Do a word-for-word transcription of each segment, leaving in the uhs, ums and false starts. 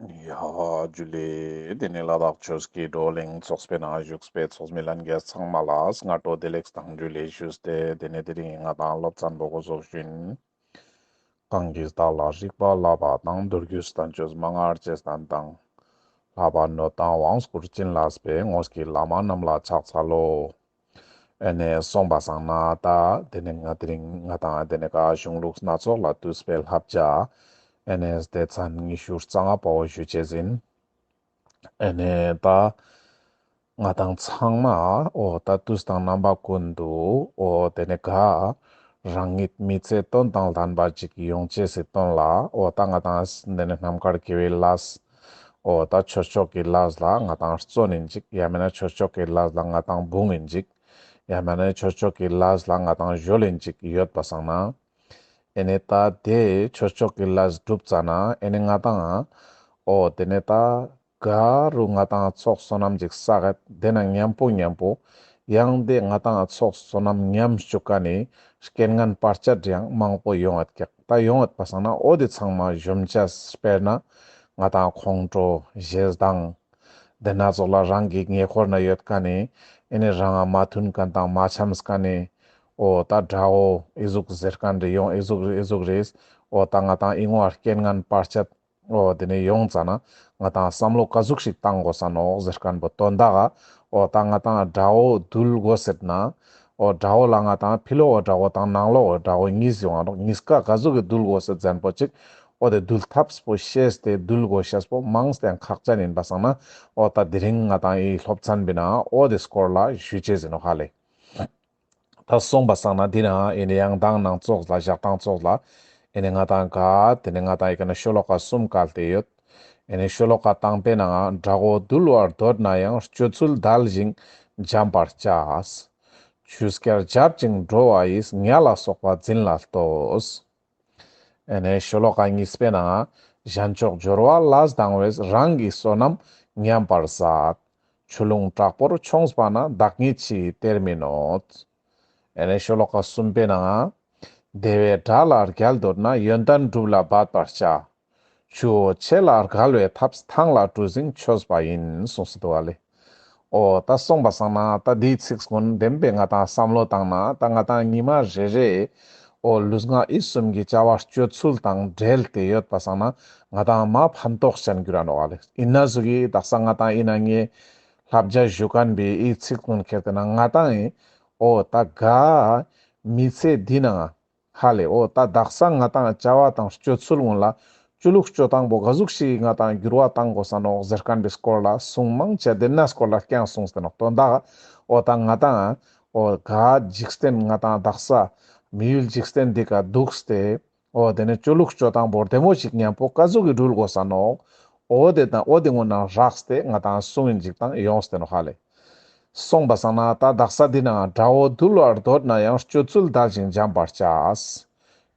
ཡ་ཇུ་ལེ། དེ་ནས་ལ་དྭགས་ཆོས་ཀྱི་བགྲོ་གླེང་ཚོགས་པའི་ནང་བཞུགས་པའི་ཚོགས་མི་ལྷན་རྒྱས་ཚང་མ་ལ་སྔ་དྲོ་བདེ་ལེགས་དང་ཇུ་ལེ་ཞུས་ཏེ། དེ་ནས་དེ་རིང་ང་དང་སློབ་ཚན་པོ་འགོ་ཚུགས་ཤིན། གང་གིས་བདག་ལ་རིག་པ་བསླབ་པ་དང་། མདོ་རྒྱུད་བསྟན་བཅོས་མན་ངག་རྗེས་བསྟན་དང་། བསླབ་པ་སྣོད་དང་དབང་བསྐུར་བྱིན་བརླབས་པའི། དངོས་ཀྱི་བླ་མ་རྣམས་ལ་ཕྱག་འཚལ་ལོ། ཨེ་ནས་སོང་པ་སང་ན་ད་དེ་ནས་ང་དེ་རིང་ང་དང་དེ་ནས་ཀ་གཞུང་ལུགས་སྣ་ཚོགས་ལ་བཏུས་པའི་བསླབ་བྱ་ཨེ་ནས་སྡེ་ཚན་ཉི་ཤུ་རྩ་ལྔ་པོ་ཞུ་ཅེས་ཡིན། ཨེ་ནས་ད་ང་དང་ཚང་མ་འོ་ད་དུས་དང་རྣམ་པ་ཀུན་ཏུ་འོ་དེ་ནས་ག་རང་ཉིད་མི་ཚེ་དོན་དང་ལྡན་པ་ཅིག་ཡོང་ཅེས་སི་དོན་ལ་འོ་ད་ང་དང་དེ་ནས་རྣམ་དཀར་དགེ་བའི་ལས་འོ་ད་ཆོས་ཕྱོགས་ཀྱི་ལས་ལ་ང་དང་བརྩོན་ཡིན་ཅིག་ཡང་མེད་ན་ཆོས་ཕྱོགས་ཀྱི་ལས་ལ་ང་དང་འབུངས་ཡིན་ཅིག་ཡང་མེད་ན་ཆོས་ཕྱོགས་ཀྱི་ལས་ལ་ང་དང་གཞོལ་ཡིན་ཅིག་ཡོད་པ་སང་ན། ཨེ་ནས་ད་དེ་ཆོས་ཕྱོགས་ཀྱི་ལས་སྒྲུབ་ཙ་ན་ཨེ་ནས་ང་དང་འོ་དེ་ནས་ད་ག་རུ་ང་དང་ཚོགས་བསོད་ནམས་ཅིག་བསགས་ཡོད་དེ་ན་མཉམ་པོ་མཉམ་པོ་ཡང་དེ་ང་དང་ཚོགས་བསོད་ནམས་ཉམས་བཅུག་མཁན་ནི་རྐྱེན་ངན་བར་ཆད་ཡང་མང་པོ་ཡོང་ཡོད་ཀྱག་ད་ཡོང་ཡོད་པ་སང་ན་འོ་དེ་ཚང་མ་གཞོམ་ཅེས་དཔེར་ན་ང་དང་ཁོང་ཁྲོ་ཞེ་སྡང་དེ་སྣ་ཚོགས་ལ་རང་གི་ཉེ་འཁོར་ན་ཡོད་མཁན་ནི་ཨེ་ནས་རང་ང་མ་མཐུན་མཁན་དང་མ་འཆམས་མཁན་ནི་འོ་ད་དགྲ་བོ་ཨི་ཟུག་ཟེར་མཁན་རེ་ཡོང་ཨི་ཟུག་ཨི་ཟུག་རེས་འོ་ད་ང་དང་ཨི་ངོ་རྐྱེན་ངན་བར་ཆད་འོ་དེ་ནས་ཡོང་ཙ་ན་ང་དང་བསམ་བློ་ག་ཟུག་ཞིག་བཏང་དགོས་ས་ནོག་ཟེར་མཁན་པོ་དོན་དག་ག་འོ་ད་ང་དང་དགྲ་བོ་འདུལ་དགོས་ཟེར་ན་འོ་དགྲ་བོ་ལ་ང་དང་ཕི་ལོག་གི་དགྲ་བོ་དང་ནང་ལོག་གི་དགྲ་བོ་གཉིས་ཡོང་ང་ནོག་གཉིས་ཀ་ག་ཟུག་གི་འདུལ་དགོས་ཟེར་ཟེར་མཁན་པོ་ཅིག་འོ་དེ་འདུལ་ཐབས་པོ་ཤེས་ཏེ་འདུལ་དགོས་ཤེས་པོ་མང་སྟེ་ཁག་ཅན་ཡིན་པ་སང་ན་འོ་ད་དེ་རིང་ང་དང་ཨི་སློབ་ཚན་པའི་ནང་འོ་དེ་སྐོར་ལ་ཞུ་ཅེས་ཡིན་ནོག་ཧ་ལེ། ད་སོང་པ་སང་ན་དེ་ན་ཨེ་ནས་ཡང་དང་ནང་ཚོགས་ལ་ཞག་དང་ཚོགས་ལ་ཨེ་ནས་ང་དང་ག་དེ་ནས་ང་དང་ཨི་ཀ་ན་ཤོ་ལོ་ཀ་གསུམ་བཀལ་ཏེ་ཡོད། ཨེ་ནས་ཤོ་ལོ་ཀ་དང་པོའི་ནང་དགྲ་བོ་འདུལ་བར་འདོད་ན་ཡང་། སྤྱོད་ཚུལ་དལ་ཞིང་འཇམ་པར་བྱ། ཆུ་རྐྱལ་རྒྱབ་ཅིང་འགྲོ་བ་ཡིས། ཉ་ལ་སོགས་པ་འཛིན་ལ་ལྟོས། ཨེ་ནས་ཤོ་ལོ་ཀ་གཉིས་པའི་ནང་གཞན་ཕྱོགས་སྦྱོར་བ་ལས་ལྡང་བས། རང་གི་བསོད་ནམས་ཉམས་པར་ཟད། ཆུ་ཀླུང་དྲག་པོར་མཆོངས་པ་ན། བདག་ཉིད་ཕྱི་ཡི་གཏེར་མིན་ནོ། ཨེ་ནས་ཤོ་ལོ་ཀ་གསུམ་པའི་ནང་བདེ་བའི་དགྲ་ལ་རྒྱལ་འདོད་ན། ཡོན་ཏན་སྒྲུབ་ལ་འབད་པར་བྱ། ཆུ་བོ་ཆེ་ལ་རྒལ་བའི་ཐབས། ཐང་ལ་གྲུ་གཟིངས་ཆོད་པ་ཡིན། གསུངས་སུ་འདུག་པ་ལེ། འོ་ད་སོང་པ་སང་ན་ད་འདིའི་ཚིག་ཀུན་བདེན་པའི་ང་དང་བསམ་བློ་བཏང་ན་ད་ང་དང་ཉི་མ་རེ་རེ་འོ་ལུས་ངག་ཡིད་གསུམ་གྱི་བྱ་བ་སྤྱོད་ཚུལ་དང་འབྲེལ་ཏེ་ཡོད་པ་སང་ན་ང་དང་མ་ཕན་ཐོགས་ཅན་གྱུར་ར་ནོག་པ་ལེ། ཡིན་ན་ཟུག་གི་དག་ས་ང་དང་ཡིན་ན་ངའི་བསླབ་བྱ་ཞུ་མཁན་པའི་ཨི་ཚིག་ཀུན་ཁྱེར་ཏེ་ན་ང་དང་ཨི་འོ་ད་ག་མི་ཚེ་འདི་ནང་ཧ་ལེ། འོ་ད་དག་ས་ང་དང་བྱ་བ་དང་སྤྱོད་ཚུལ་ཀུན་ལ་སྤྱོད་ལུགས་སྤྱོད་སྟངས་པོ་ག་ཟུག་ཞིག་ང་དང་འགྱུར་བ་བཏང་དགོས་ས་ནོག་ཟེར་མཁན་པའི་སྐོར་ལ་གསུང་མང་ཆེ་དེ་ན་སྐོར་ལ་རྐྱང་གསུངས་ཏེ་ནོག་དོན་དག་འོ་ད་ང་དང་འོ་ག་འཇིག་རྟེན་ང་དང་དག་ས་མི་ཡུལ་འཇིག་རྟེན་འདི་ཀ་འདུག་སྟེ་འོ་དེ་ནས་སྤྱོད་ལུགས་སྤྱོད་སྟངས་པོ་བདེ་མོ་ཞིག་མཉམ་པོ་ག་ཟུག་གི་འགྲུལ་དགོས་ས་ནོག་འོ་དེ་དང་འོ་དེ་ཀུན་ནང་རགས་ཏེ་ང་དང་གསུང་ཡིན་ཅིག་དང་ཡོངས་ཏེ་ནོག་ཧ་ལེ། སོང་པ་སང་ན་ད་དག་ས་འདི་ནང་དགྲ་བོ་འདུལ་བར་འདོད་ན་ཡང་། སྤྱོད་ཚུལ་དལ་ཞིང་འཇམ་པར་བྱ།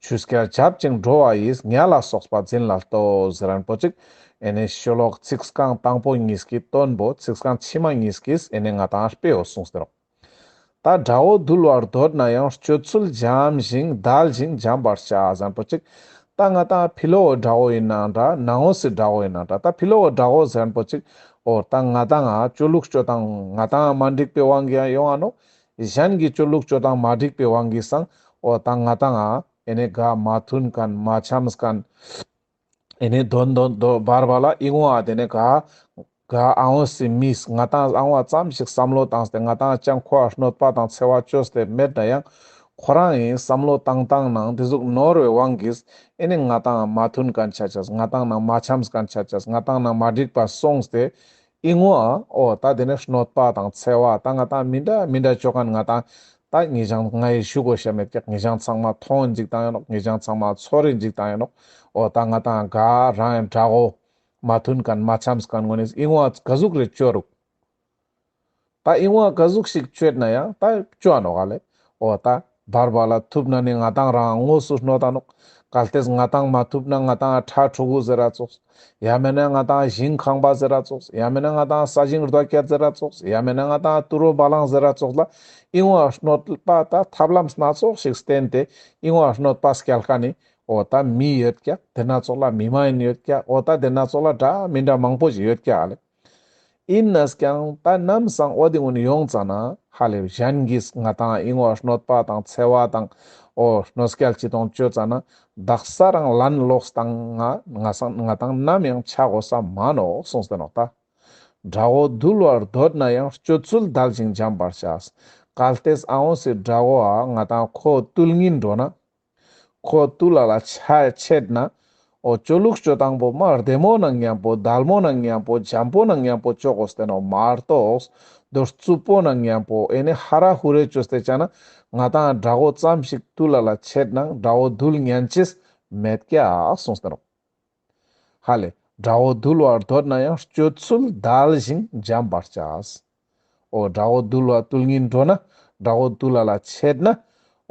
ཆུ་རྐྱལ་རྒྱབ་ཅིང་འགྲོ་བ་ཡིས། ཉ་ལ་སོགས་པ་འཛིན་ལ་ལྟོས། ཟེར་མཁན་པོ་ཅིག་ཨེ་ནས་ཤོ་ལོ་ཀ་ཚིག་རྐང་དང་པོ་གཉིས་ཀྱི་དོན་པོ་ཚིག་རྐང་ཕྱི་མ་གཉིས་ཀྱིས་ཨེ་ནས་ང་དང་དཔེ་བོ་གསུངས་ཏེ་ནོག་ད་དགྲ་བོ་འདུལ་བར་འདོད་ན་ཡང་། སྤྱོད་ཚུལ་འཇམ་ཞིང་དལ་ཞིང་འཇམ་པར་བྱ་ཟེར་མཁན་པོ་ཅིག་ད་ང་དང་ཕི་ལོག་གི་དགྲ་བོ་ཡིན་ན་འདྲ་ནང་ངོས་སི་དགྲ་བོ་ཡིན་ན་འདྲ་ད་ཕི་ལོག་གི་དགྲ་བོ་ཟེར་མཁན་པོ་ཅིག་འོ་ད་ང་དང་ང་སྤྱོད་ལུགས་སྤྱོད་སྟངས་ང་དང་མ་འགྲིག་པའི་དབང་གིས་ཡང་ཡོང་ང་ནོག་གཞན་གྱི་སྤྱོད་ལུགས་སྤྱོད་སྟངས་མ་འགྲིག་པའི་དབང་གིས་སང་འོ་ད་ང་དང་ང་ཨེ་ནས་ག་མ་མཐུན་མཁན་མ་འཆམས་མཁན་ཨེ་ནས་དོན་དོན་དོན་བར་བར་ལ་ཨི་ངོ་ཨ་དེ་ནས་ག་ག་ཨ་འོ་སི་མིས་ང་དང་ཨ་འོ་ཙམ་ཞིག་བསམ་བློ་བཏང་སྟེ་ང་དང་ཅང་ཁོ་ཨ་གནོད་པ་དང་འཚེ་བ་བཅོས་ཏེ་མེད་ན་ཡང་ཁོ་རང་ཨི་བསམ་བློ་བཏང་སྟངས་ནང་དེ་ཟུག་ནོར་བའི་དབང་གིས་ཨེ་ནས་ང་དང་མ་མཐུན་མཁན་ཆ་ཆས་ང་དང་ནང་མ་འཆམས་མཁན་ཆ་ཆས་ང་དང་ནང་མ་འགྲིག་པ་སོང་སྟེ་ཨི་ངོ་ཨ་འོ་ད་དེ་ནས་གནོད་པ་དང་འཚེ་བ་ད་ང་དང་མི་འདྲ་མི་འདྲ་བཅོ་མཁན་ང་དང་ད་ངེད་ཅག་ང་ཡི་ཞུ་དགོས་ཤེས་མེད་ཀྱག་ངེད་ཅག་ཚང་མ་མཐོང་ཡིན་ཅིག་དང་ཡིན་ནོག་ངེད་ཅག་ཚང་མ་ཚོར་ཡིན་ཅིག་དང་ཡིན་ནོག་འོ་ད་ང་དང་ག་རང་ཡང་དགྲ་བོ་མ་མཐུན་མཁན་མ་འཆམས་མཁན་ངོ་ནས་ཨི་ངོ་ཨ་ག་ཟུག་རེ་བཅོ་རུག་ད་ཨི་ངོ་ཨ་ག་ཟུག་ཞིག་བཅོས་ན་ཡང་ད་བཅོ་ཨ་ནོག་ག་ལེ། འོ་ད་བར་བར་ལ་ཐུབ་ན་ནི་ང་དང་རང་དངོས་སུ་གནོད་ད་ནོག་གལ་ཏེ་ང་དང་མ་ཐུབ་ན་ང་དང་ཁྲ་ཕྲུ་གུ་ཟེར་ར་ཙོགས། ཡང་མེད་ན་ང་དང་ཞིང་ཁང་པ་ཟེར་ར་ཙོགས། ཡང་མེད་ན་ང་དང་ས་ཞིང་རྡོ་སྐྱ་ཟེར་ར་ཙོགས། ཡང་མེད་ན་ང་དང་དུད་འགྲོ་བ་ལང་ཟེར་ར་ཙོགས་ལ་ཨི་ངོ་ཨ་གནོད་པ་ད་ཐབས་ལམ་སྣ་ཚོགས་ཤིག་བསྟེན་ཏེ་ཨི་ངོ་ཨ་གནོད་པ་སྐྱལ་མཁན་ནི་ འོ་ད་མི་ཡོད་ཀྱག། དེ་ན་ཙོགས་ལ་མི་མ་ཡིན་ཡོད་ཀྱག། འོ་ད་དེ་ན་ཙོགས་ལ་འདྲ་མི་འདྲ་མང་པོ་ཞིག་ཡོད་ཀྱག་ལེ། ཡིན་ནས་ཀྱང་ད་ནམ་སང་འོ་དེ་ཀུན་ཡོང་ཙ་ན་ཧ་ལེ་གཞན་གྱིས་ང་ཏང་ཨིན་བ་གནོད་པ་དང་འཚེ་བ་དང་འོ་གནོད་སྐྱེལ་ཅི་དང་ཅོ་ཙ་ན་དག་ས་རང་ལན་ལོག་སྟངས་ང་ང་སང་ང་ཏང་ནམ་ཡང་ཆ་དགོས་ས་མ་ནོག་གསུངས་ཏེ་ནོག་ད། དགྲ་བོ་འདུལ་བར་འདོད་ན་ཡང་སྤྱོད་ཚུལ་དལ་ཞིང་འཇམ་པར་བྱ། གལ་ཏེ་ཨ་འོ་སི་དགྲ་བོ་ཨ་ང་ཏང་ཁོ་བཏུལ་ཉིན་འགྲོ་ན། ཁོ་བཏུལ་ལ་ལ་ཆ་ཆད་ན། འོ་སྤྱོད་ལུགས་སྤྱོད་སྟངས་པོ་མ་བདེ་མོ་ནང་མཉམ་པོ་དལ་མོ་ནང་མཉམ་པོ་འཇམ་པོ་ནང་མཉམ་པོ་ཅོ་དགོས་ཏེ་ནོག་མ་གཏོགས། དོ་རྩུབ་པོ་ནང་མཉམ་པོ་ཨེ་ནི་ཧ་ར་ཧུ་རེ་ཅོས་ཏེ་ཆ་ན་ང་ཏང་དགྲ་བོ་ཙམ་ཞིག་བཏུལ་ལ་ལ་ཆད་ན་དགྲ་བོ་འདུལ་ཉན་ཅེས་མེད་ཀྱག་གསུངས་ཏེ་ནོག་ཧ་ལེ། དགྲ་བོ་འདུལ་བར་འདོད་ན་ཡང་སྤྱོད་ཚུལ་དལ་ཞིང་འཇམ་པར་བྱ། འོ་དགྲ་བོ་འདུལ་བ་བཏུལ་ཉིན་འགྲོ་ན་དགྲ་བོ་བཏུལ་ལ་ལ་ཆད་ན།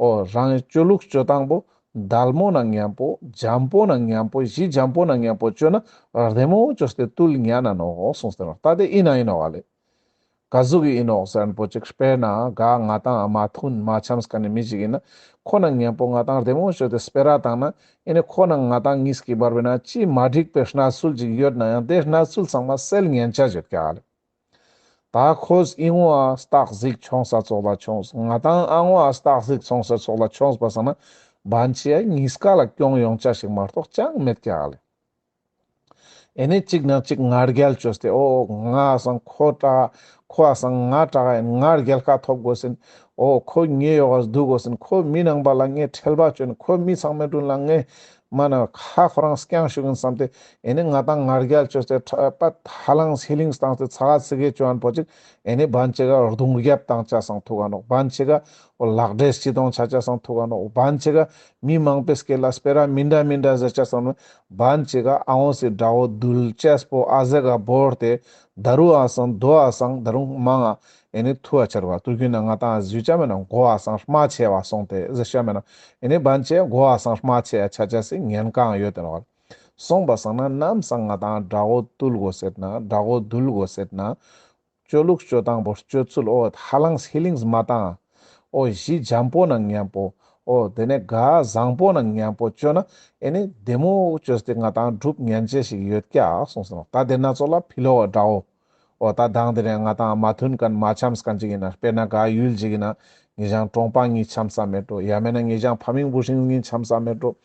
འོ་རང་སྤྱོད་ལུགས་སྤྱོད་སྟངས་པོ་དལ་མོ་ནང་མཉམ་པོ་འཇམ་པོ་ནང་མཉམ་པོ་གཞི་འཇམ་པོ་ནང་མཉམ་པོ་ཅོ་ན་བདེ་མོ་ཅོས་ཏེ་བཏུལ་ཉན་ན་ནོག་གསུངས་ཏེ་ནོག་ད་དེ་ཨིན་ན་ཨིན་ནོག་ཧ་ལེ། ག་ཟུག་གི་ཨིན་ནོག་ཟེར་ན་པོ་ཅིག་དཔེར་ན་ག་ང་ཏང་མ་མཐུན་མ་འཆམས་ཁན་ནི་མི་ཞིག་ཨིན་ན་ཁོ་ནང་མཉམ་པོ་ང་ཏང་བདེ་མོ་ཅོས་ཏེ་སྤེ་ར་བཏང་ན་ཨེ་ནི་ཁོ་ནང་ང་ཏང་གཉིས་ཀྱི་བར་བེ་ན་ཅི་མ་འགྲིག་པའི་གནས་ཚུལ་ཅིག་ཡོད་ན་ཡང་དེ་གནས་ཚུལ་ཚང་མ་སེལ་ཉན་ཆ་ཡོད་ཀྱག་ལེ། ད་ཁོས་ཨིན་བ་སྟག་གཟིག་ཆོང་ས་ཙོགས་ལ་ཆོངས། ང་ཏང་ཨ་བ་སྟག་གཟིག་ཆོང་ས་ཙོགས་ལ་ཆོངས་པ་སང་ན་བན་ཆེ་ཡ་གཉིས་ཀ་ལ་སྐྱོན་ཡོང་ཆ་ཞིག་མ་གཏོགས་ཅང་མེད་ཀྱག་ལེ། ཨེ་ནི་གཅིག་ནང་གཅིག་ང་རྒྱལ་ཅོས་ཏེ་འོ་ང་སང་ཁོ་དྲག་ཁོ་སང་ང་དྲག་ཨིན། ང་རྒྱལ་ཁ་ཐོབ་དགོས་ཨིན། འོ་ཁོ་ངའི་ཡོག་ག་འདུག་དགོས་ཨིན། ཁོ་མི་ནང་པ་ལ་ངས་ཁྲེལ་བ་ཅོ་ཨིན། ཁོ་མི་ཚང་མའི་དྲུང་ལ་ངས་མ་ན་ཁ་ཁོ་རང་སྐྱང་ཞུགས་ཨིན་བསམ་སྟེ་ཨེ་ནི་ང་ཏང་ང་རྒྱལ་ཅོས་ཏེ་ཁྲ་པ་ཧ་ལངས་ཧི་ལིངས་བཏང་སྟེ་ཚ་ག་ཚི་གེ་ཅོ་ཨན་པོ་ཅིག་ཨེ་ནི་བན་ཆེ་ག་རྡུང་རྒྱབ་བཏང་ཆ་སང་ཐུག་ག་ནོག་བན་ཆེ་ག་འོ་ལག་འབྲེལ་ཅི་དང་ཆ་ཆ་སང་ཐུག་ག་ནོག་བན་ཆེ་ག་མི་མང་པོའི་སྐད་ལ་སྤེ་ར་མི་འདྲ་མི་འདྲ་ཟེར་ཆ་སང་ནོག་བན་ཆེ་ག་ཨ་འོ་སི་དགྲ་བོ་འདུལ་ཅེས་པོ་ཨ་ཟེ་ག་བོར་ཏེ་ད་རུང་ཨ་སང་དོ་ཨ་སང་ད་རུང་མང་ང་ཨེ་ནི་ཐུ་བ་ཆར་བ་ཏུར་གུན་ན་ང་ཏང་ཟུ་ཆ་མེད་ན་མགོ་ཨ་སང་རྨ་ཆེ་བ་སོང་སྟེ་ཟེར་ཆ་མེད་ན་ཨེ་ནི་བན་ཆེ་མགོ་ཨ་སང་རྨ་ཆེ་ཡ་ཆ་ཆ་སི་ཉེན་ཁ་ཡོད་དེ་ནོག་སོང་པ་སང་ན་ནམ་སང་ང་ཏང་དགྲ་བོ་བཏུལ་དགོས་ཟེར་ན་དགྲ་བོ་འདུལ་དགོས་ཟེར་ན། སྤྱོད་ལུགས་སྤྱོད་སྟངས་པོ་སྤྱོད་ཚུལ་འོ་ཧ་ལངས་ཧི་ལིངས་མ་བཏང་། འོ་གཞི་འཇམ་པོ་ནང་མཉམ་པོ། འོ་དེ་ནས་ག་བཟང་པོ་ནང་མཉམ་པོ་ཅོ་ན་ཨེ་ནི་བདེ་མོ་ཅོས་ཏེ་ང་ཏང་འགྲུབ་ཉན་ཅེས་ཤིག་ཡོད་ཀྱག་གསུངས་སོང་། ད་དེ་ན་ཙོགས་ལ་ཕི་ལོག་ག་དགྲ་བོ། འོ་ད་དང་དེ་ནས་ང་ཏང་མ་མཐུན་ཁན་མ་འཆམས་ཁན་ཅིག་ཨིན་ན་དཔེར་ན་ག་ཡུལ་ཅིག་ཨིན་ན་ངེ་ཞང་གྲོང་པ་གཉིས་འཆམས་ས་མེད་འགྲོ། ཡང་མེད་ན་ངེ་ཞང་ཕ་མིང་བུ་སྲིང་གཉིས་འཆམས་ས་མེད་འགྲོ།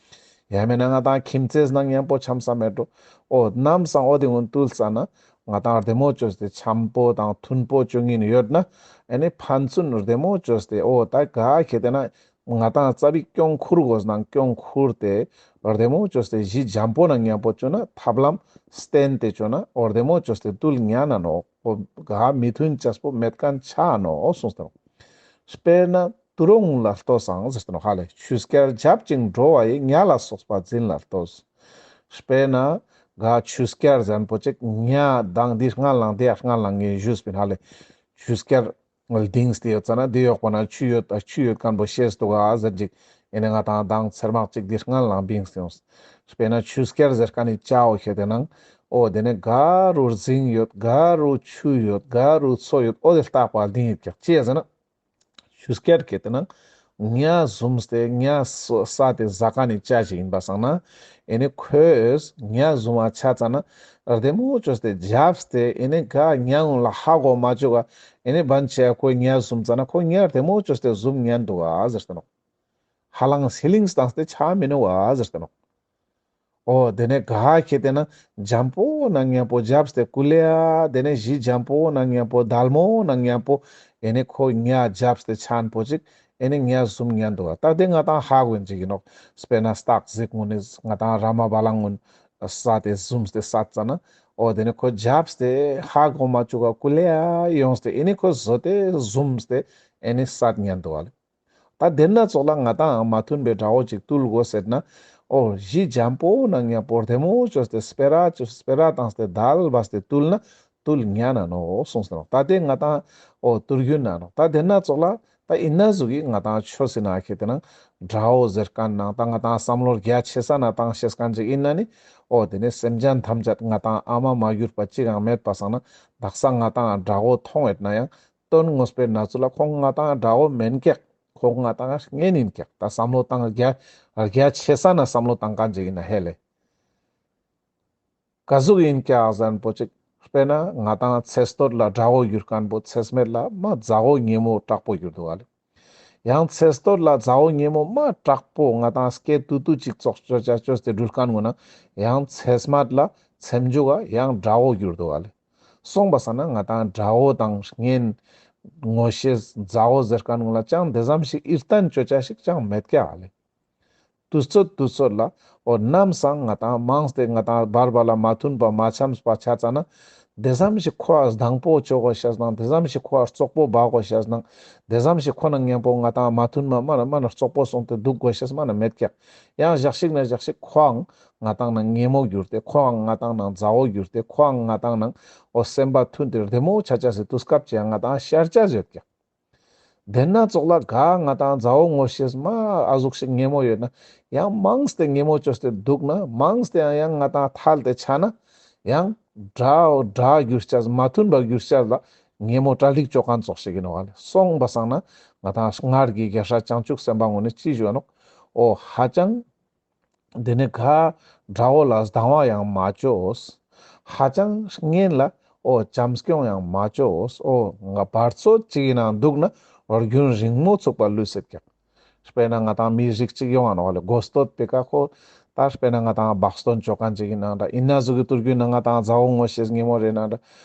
ཡང་མེད་ན་ང་ཏང་ཁྱིམ་མཚེས་ནང་མཉམ་པོ་འཆམས་ས་མེད་འགྲོ། འོ་ནམ་སང་འོ་དེ་ཀུན་བཏུལ་ཙ་ན་ང་ཏང་བདེ་མོ་ཅོས་ཏེ་འཆམ་པོ་དང་མཐུན་པོ་ཅོ་ཉིན་ཡོད་ན་ཨེ་ནི་ཕན་ཚུན་བདེ་མོ་ཅོས་ཏེ་འོ་ད་ག་ཁེ་ཏེ་ན་ང་ཏང་རྩ་བའི་སྐྱོན་ཁུར་དགོས་ནང་སྐྱོན་ཁུར་ཏེ་བདེ་མོ་ཅོས་ཏེ་གཞི་འཇམ་པོ་ནང་མཉམ་པོ་ཅོ་ན་ཐབས་ལམ་བསྟེན་ཏེ་ཅོ་ན་འོ་བདེ་མོ་ཅོས་ཏེ་བཏུལ་ཉན་ན་ནོག་འོ་ག་མི་མཐུན་ཅེས་པོ་མེད་ཁན་ཆ་ནོག་གསུངས་ཏེ་ནོག་དཔེར་ན་ཏུ་རུ་ལ་ལྟོས་སང་ཟེར་ཏེ་ནོག་ཧ་ལེ། ཆུ་སྐྱར་འཇབ་ཅིང་འགྲོ་བ་ཡི། ཉ་ལ་སོགས་པ་འཛིན་ལ་ལྟོས། དཔེར་ན་ག་ཆུ་སྐྱར་ཟེར་ན་པོ་ཅིག་ཉ་དང་འདི་སྔན་ལང་དེ་སྔན་ལང་ངས་ཞུས་པིན་ཧ་ལེ། ཆུ་སྐྱར་ལྡིངས་ཏེ་ཡོད་ཙ་ན་དེ་ཡོག་པོ་ན་ཆུ་ཡོད་ཆུ་ཡོད་ཁན་པོ་ཤེས་འདུག་ག་ཟེར་ཅིག་ཨེ་ནི་ང་ཏང་དང་ཚེར་མག་ཅིག་དེ་སྔན་ལང་བིངས་ཏེ་ཡོང་། དཔེར་ན་ཆུ་སྐྱར་ཟེར་ཁན་ནི་ཅའོ་ཁེ་ཏེ་ནང་འོ་དེ་ནས་ག་རུ་རྫིང་ཡོད་ག་རུ་ཆུ་ཡོད་ག་རུ་མཚོ་ཡོད་འོ་དེ་ལྟག་པ་ལྡིང་ཡོད་ཀྱག་ཅི་ཡ་ཟེར་ན། ཆུ་སྐྱར་ཁེ་ཏེ་ན་ཉ་བཟུམས་ཏེ་ཉ་ས་ཏེ་ཟ་ཁན་ནི་ཅ་ཞིག་ཨིན་པ་སང་ན་ཨེ་ནི་ཁོས་ཉ་བཟུམ་མ་ཆ་ཙ་ན་བདེ་མོ་ཅོས་ཏེ་འཇབས་ཏེ་ཨེ་ནི་ག་ཉ་ངུན་ལ་ཧ་གོ་མ་ཅུག་ག་ཨེ་ནི་བན་ཆེ་ཁོ་ཉ་བཟུམ་ཙ་ན་ཁོ་ཉ་བདེ་མོ་ཅོས་ཏེ་བཟུམ་ཉན་འདུག་ག་ཟེར་ཏེ་ནོག་ཧ་ལངས་ཧི་ལིངས་བཏང་སྟེ་ཆ་མི་ནུག་ག་ཟེར་ཏེ་ནོག་འོ་དེ་ནས་ག་ཁེ་ཏེ་ན་འཇམ་པོ་ནང་མཉམ་པོ་འཇབས་ཏེ་ཀུ་ལེ་ཡ་དེ་ནས་གཞི་འཇམ་པོ་ནང་མཉམ་པོ་དལ་མོ་ནང་མཉམ་པོ་ཨེ་ནི་ཁོ་ཉ་འཇབས་ཏེ་ཆ་ན་པོ་ཅིག་ཨེ་ནི་ཉ་བཟུམ་ཉན་འདུག་ག་ད་དེ་ང་ཏང་ཧ་གོ་ཡིན་ཅིག་ཨིན་ནོག་དཔེར་ན་སྟག་གཟིག་ངུན་ནི་ང་ཏང་ར་མ་བ་ལང་ངུན་ས་ཏེ་བཟུམས་ཏེ་ས་ཙ་ན་འོ་དེ་ནས་ཁོ་འཇབས་ཏེ་ཧ་གོ་མ་ཅུག་ག་ཀུ་ལེ་ཡ་ཡོངས་ཏེ་ཨེ་ནི་ཁོ་བཟོ་ཏེ་བཟུམས་ཏེ་ཨེ་ནི་ས་ཉན་འདུག་ག་ལེ། ད་དེ་ན་ཙོགས་ལ་ང་ཏང་མ་མཐུན་པའི་དགྲ་བོ་ཅིག་བཏུལ་དགོས་ཟེར་ན། འོ་གཞི་འཇམ་པོ་ནང་མཉམ་པོ་བདེ་མོ་ཅོས་ཏེ་སྤེ་ར་ཅོས་སྤེ་ར་བཏང་སྟེ་དལ་བ་སྟེ་བཏུལ་ན་བཏུལ་ཉན་ན་ནོག་གསུངས་ཏེ་ནོག་ད་དེ་ང་ཏང་འོ་ཏུར་རྒྱུན་ན་ནོག་ད་དེ་ན་ཙོགས་ལ་ད་ཨིན་ན་ཟུག་གི་ང་ཏང་ཆོས་སི་ན་ཁེ་ཏེ་ན་དགྲ་བོ་ཟེར་ཁན་ནང་ད་ང་ཏང་བསམ་བློ་རྒྱ་ཆེ་ས་ན་བཏང་ཤེས་ཁན་ཅིག་ཨིན་ན་ནི་འོ་དེ་ནས་སེམས་ཅན་ཐམས་ཅད་ང་ཏང་ཨ་མ་མ་གྱུར་པ་ཅིག་ཡང་མེད་པ་སང་ན་དག་ས་ང་ཏང་དགྲ་བོ་མཐོང་ཡོད་ན་ཡང་དོན་དངོས་པོའི་ན་ཚུལ་ལ་ཁོང་ང་ཏང་དགྲ་བོ་མེན་ཀྱག་པོ་ང་ཏང་ངན་ཡིན་ཀྱག། ད་བསམ་བློ་བཏང་རྒྱ་རྒྱ་ཆེ་ས་ན་བསམ་བློ་བཏང་མཁན་ཅིག་ཡིན་ན་ཧེ་ལེ། ག་ཟུག་ཡིན་ཀྱག་ཟེར་ན་པོ་ཅིག། དཔེར་ན་ང་ཏང་ཚེ་སྟོད་ལ་དགྲ་བོ་གྱུར་མཁན་པོ་ཚེ་སྨད་ལ་མ་མཛའ་བོ་ཉེ་མོ་དྲག་པོ་གྱུར་འདུག་ག་ལེ། ཡང་ཚེ་སྟོད་ལ་མཛའ་བོ་ཉེ་མོ་མ་དྲག་པོ་ང་ཏང་སྐད་ཏུ་ཏུ་ཅིག་ཙོགས་ཅོ་ཅ་ཅོས་ཏེ་འགྲུལ་མཁན་ཀུན་ན་ཡང་ཚེ་སྨད་ལ་མཚམས་འཇུག་ག་ཡང་དགྲ་བོ་གྱུར་འདུག་ག་ལེ། སོང་པ་སང་ན་ང་ཏང་དགྲ་བོ་དང་གཉེན་ངོ་ཤེས་མཛའ་བོ་ཟེར་མཁན་ཀུན་ལ་ཅང་དེ་ཙམ་ཞིག་ཡིད་བརྟན་ཅོ་ཅ་ཞིག་ཅང་མེད་ཀྱག་ལེ། དུས་ཚོད་དུས་ཚོད་ལ་འོ་ནམ་སང་ང་ཏང་མང་སྟེ་ང་ཏང་བར་བར་ལ་མ་མཐུན་པ་མ་འཆམས་པ་ཆ་ཙ་ན་དེ་ཙམ་ཞིག་ཁོ་ཨ་སྡང་པོ་ཅོ་དགོས་ཤེས་ནང་དེ་ཙམ་ཞིག་ཁོ་ཨ་རྩོག་པོ་འབག་དགོས་ཤེས་ནང་དེ་ཙམ་ཞིག་ཁོ་ན་མཉམ་པོ་ང་ཏང་མ་མཐུན་པ་མ་ན་མ་ན་རྩོག་པོ་སོང་སྟེ་འདུག་དགོས་ཤེས་མ་ན་མེད་ཀྱག། ཡང་ཞག་ཞིག་ན་ཞག་ཞིག་ཁོའང་ང་ཏང་ནང་ཉེ་མོ་གྱུར་ཏེ་ཁོའང་ང་ཏང་ནང་མཛའ་བོ་གྱུར་ཏེ་ཁོའང་ང་ཏང་ནང་འོ་སེམས་པ་མཐུན་ཏེ་བདེ་མོ་ཆ་ཆ་སི་དུས་སྐབས་ཅིག་ཡང་ང་ཏང་ཤར་ཆ་ཡོད་ཀྱག། དེ་ན་ཙོགས་ལ་ག་ང་ཏང་མཛའ་བོ་ངོ་ཤེས་མ་ཨ་ཟུག་ཞིག་ཉེ་མོ་ཡོད་ན་ཡང་མང་སྟེ་ཉེ་མོ་ཅོས་ཏེ་འདུག་ན་མང་སྟེ་ཡང་ཡང་ང་ཏང་ཐལ་ཏེ་ཆ་ན་ཡང་དགྲ་དགྲ་གྱུར་ཆ་མ་མཐུན་པ་གྱུར་ཆ་ལ་ཉེ་མོ་གྲ་སྒྲིག་ཅོ་མཁན་ཙོགས་ཤིག་ཡིན་ནོག་ལེ། སོང་པ་སང་ན་ང་ཏང་སྔར་གྱི་རྒྱལ་སྲས་བྱང་ཆུབ་སེམས་དཔའ་ངོ་ནས་ཅི་ཞུ་ནོག། འོ་ཧ་ཅང་དེ་ནས་ག་དགྲ་བོ་ལ་སྡང་བ་ཡང་མ་ཅོས། ཧ་ཅང་གཉེན་ལ་འོ་བྱམས་སྐྱོང་ཡང་མ་ཅོས། འོ་ང་བར་ཚོད་ཅིག་ཡིན་ནང་འདུག་ན་རྒྱུན་རིང་མོ་ཚུགས་པ་ལུས་སྲིད་ཀྱག། དཔེར་ན་ང་ཏང་མི་རིགས་ཅིག་ཡོང་ང་ནོག་ལེ། མགོ་སྟོད་པེ་ཀ་ཁོ་ད་དཔེར་ན་ང་ཏང་བག་སྟོན་ཅོ་མཁན་ཅིག་ཡིན་ནང་འདྲ་ཡིན་ན་ཟུག་གི་དུར་རྒྱུན་ན་ང་ཏང་མཛའ་བོ་ངོ་ཤེས་ཉེ་མོ་རེད་ནང་འདྲ་